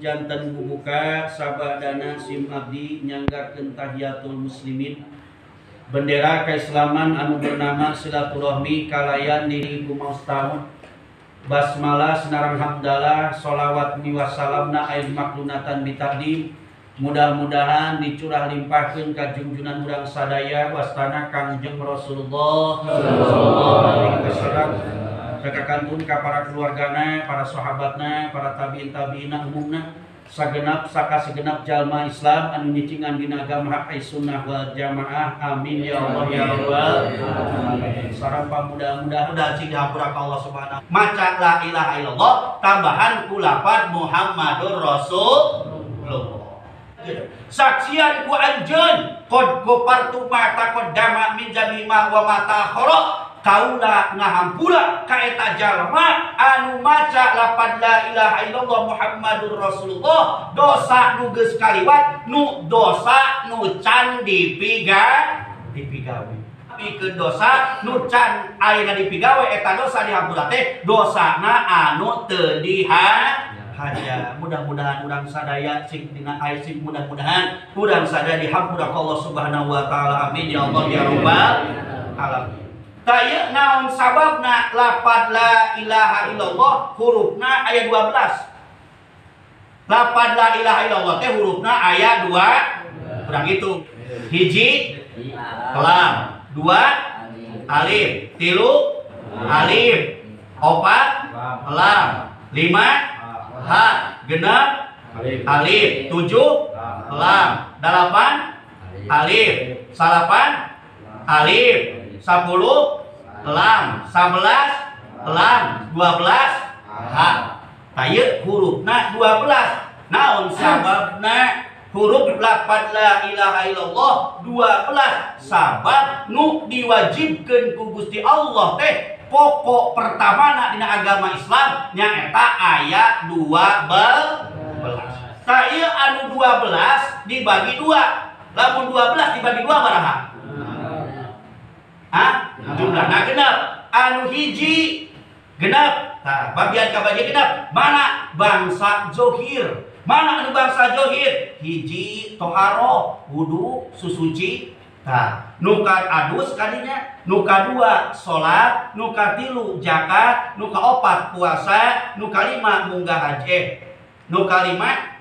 Janten bubuka sabadana sim abdi nyanggakeun tahiyatul muslimin bendera keislaman anu bernama silaturahmi kalayan diri kumaos taun basmalah senarang hamdalah sholawat miwasalamna air maklunatan bitaqdim mudah-mudahan dicurah limpahkeun ka junjunan urang sadaya wastana Kangjeng Rasulullah sallallahu alaihi wasallam kakantun ka para keluargana, para sahabatna, para tabiin tabiina umumna sagenap saka segenap jalma Islam anu nyicingan dina agama hak sunnah wal jamaah amin ya Allah ya rabbal alamin. Sareng pamudah-mudah cing dihampura ka Allah subhanahu maca la ilaha illallah tambahan ku lapad Muhammadur Rasulullah. Saksian ku anjeun qad ghafartu ma taqaddama min jami ma wa ma ta'akhkhara kaula ngahampura ka eta jalma anu maca lapad la ilaha illallah Muhammadur Rasulullah dosa nu geus kaliwat nu dosa nu can dipigawe pikeun dosa nu can ayeuna dipigawe eta dosa dihampura teh dosana anu teu dihaja. Mudah-mudahan urang sadaya sing dina sing mudah-mudahan urang sadaya dihampura ku Allah Subhanahu wa taala amin ya Allah ya rabbal alamin. Taya naon sababna lapad la ilaha illallah hurufna aya 12. Lapad la ilaha illallah teh hurufna aya 2 kurang itu. Hiji lam, 2 alif, 3 alif, 4 lam, 5 ha, 6 alif, 7 lam, 8 alif, 9 alif, 10 lam, 11 lam, 12 ha. Taya hurufna 12. Naon sababna huruf lapad la ilaha illallah 12? Sabab nu diwajibkeun ku Gusti Allah teh pokok pertamana dina agama Islam nyaeta aya 12. Taya anu 12 dibagi 2. Lamun 12 dibagi 2 baraha? Hah? Jumlahna genep. Anu hiji genep. Tah, bagian kabagi genep. Mana bangsa zohir? Mana anu bangsa zohir? Hiji toharo, wudu, susuci. Tah, nu ka adus kadinya, nu kadua salat, nu katilu zakat, nu kaopat puasa, nu kalima munggah haji. Nu kalima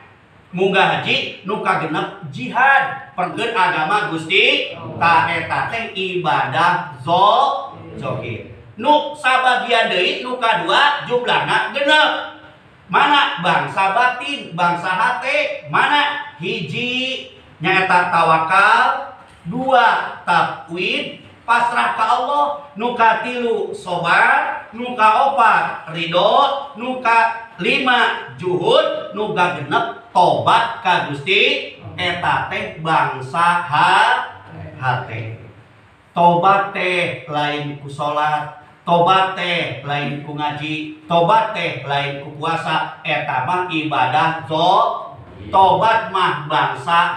munggah haji, nu kagenep jihad. Perkeun agama Gusti ta eta teh ibadah zohir. Nu sabagian deui nu kadua jumlahna genep. Mana bangsa batin, bangsa hate, mana hiji nyaeta tawakal, 2 tafwid, pasrah ka Allah, nu katilu sabar, nu kaopat ridho, nu kalima juhud, nu kagenep tobat ka Gusti eta teh bangsa hate. Tobat teh lain ku salat, tobat teh lain ku ngaji, tobat teh lain ku puasa, eta mah ibadah tobat mah bangsa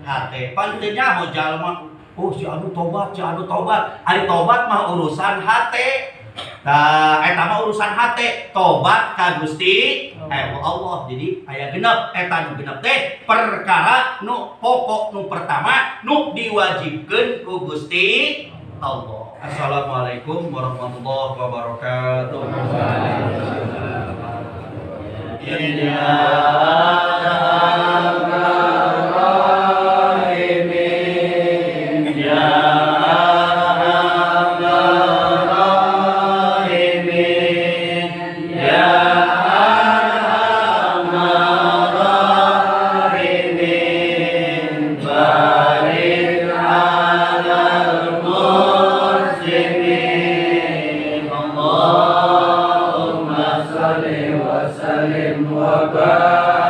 hate. Pan teu nyaho jalma, oh si anu tobat, si anu tobat. Ari tobat mah urusan hate. Tah eta mah urusan hate, tobat ka Gusti Allah. Jadi aya genep, eta nu genep teh perkara nu pokok nu pertama nu diwajibkeun ku Gusti Allah. Assalamualaikum warahmatullahi wabarakatuh. Allahumma shalli wa sallim wa barik.